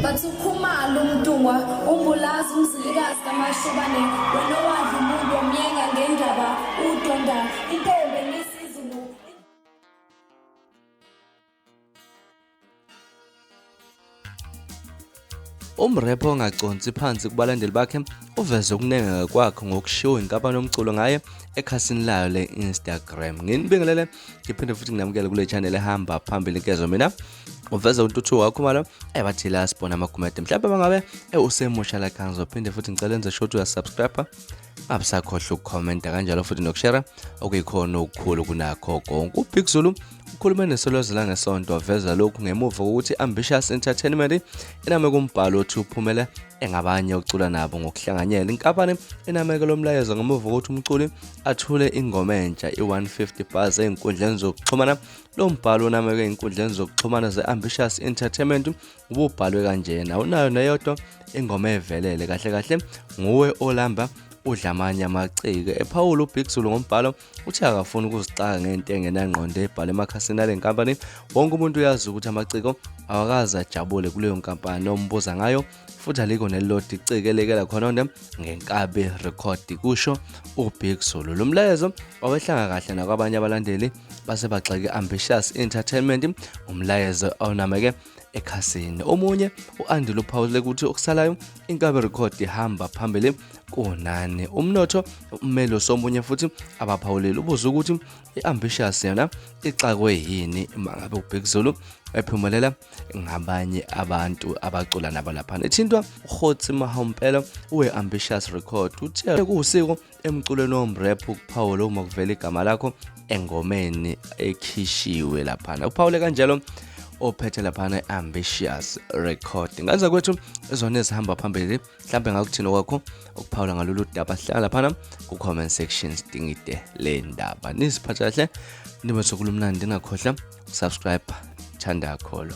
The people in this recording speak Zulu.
Bathi uKhumalo uMntungwa uMbulazi uMzilikazi kaMashobane wena owadla umuntu wamyenga ngendaba udonda intombi enisizulu. Umrepha ongaconsi phansi kubalandeli bakhe uveze ukunengeka kwakhe ngokushiwo inkampani yomculo ngaye ekhasini layo le-Instagram. Nginibingelele ngiphinde futhi nginamukele kule channel ehamba phambili nkezo mina uveza uNtuthuko wakhumalo ebathi la sibona amagumede mhlawumbe bangabe usemusha la khaya ngizophinde futhi ngicela enze sure ukuthi uyasubscribe abusakhohlwa ukukhomenta kanjalo futhi nokushera okuyikhona okukhulu kunakho konke. UBig Zulu ukhulume neSolezwe Langesonto waveza lokhu ngemuva kokuthi i-Ambitious Entertainment iname kumbhalo othi uphumele engabanye ocula nabo ngokuhlanganyela. Inkampani inameke lo mlayezo ngemuva kokuthi umculi athule ingoma entsha i-150 Bars ezinkundleni zokuxhumana. Lo mbhalo unameke ezinkundleni zokuxhumana ze-Ambitious Entertainment ububhalwe kanjena: awunayo neyodwa ingoma evelele, kahle kahle nguwe olamba udla amanye amaciko. Ephawula uBig Zulu ngombhalo uthe akafuni ukuzixaka ngento engenangqondo ebhalwe emakhasini ale nkampani. Wonke umuntu uyazi ukuthi amaciko awakaze ajabule kuleyo nkampani ombuza ngayo futhi alikho nelilodwa iciko elekela khononde ngeNkabi Record, kusho uBig Zulu. Lo mlayezo awehlanga kahle nakwabanye abalandeli base bagxeke Ambitious Entertainment umlayezo awunameke ekhasini. Omunye u-Andile uphawule ukuthi okusalayo iNkabi Record ihamba phambili kunani. Umnotho ummeli somunye futhi abaphawulile ubuze ukuthi i-Ambitious yona ixakwe yini mangabe uBig Zulu ephumelela ngabanye abantu abacula nabo laphana. Ethintwa uKgotsi Mahompela we-Ambitious Record uthe kuwusiko emculweni womrap ukuphawula uma kuvela igama lakho engomeni ekhishiwe laphana. Uphawule kanjalo ophethe laphana i-Ambitious Record. Ngaze kwethu izona ezihamba phambili mhlambe ngakuthina kwakho ukuphawula ngalolu daba hlala laphana ku-comment section sidingide le ndaba. Nisiphathe kahle nibe sokulumnandi, ningakhohlwa ukusubscribe. Thanda kakhulu.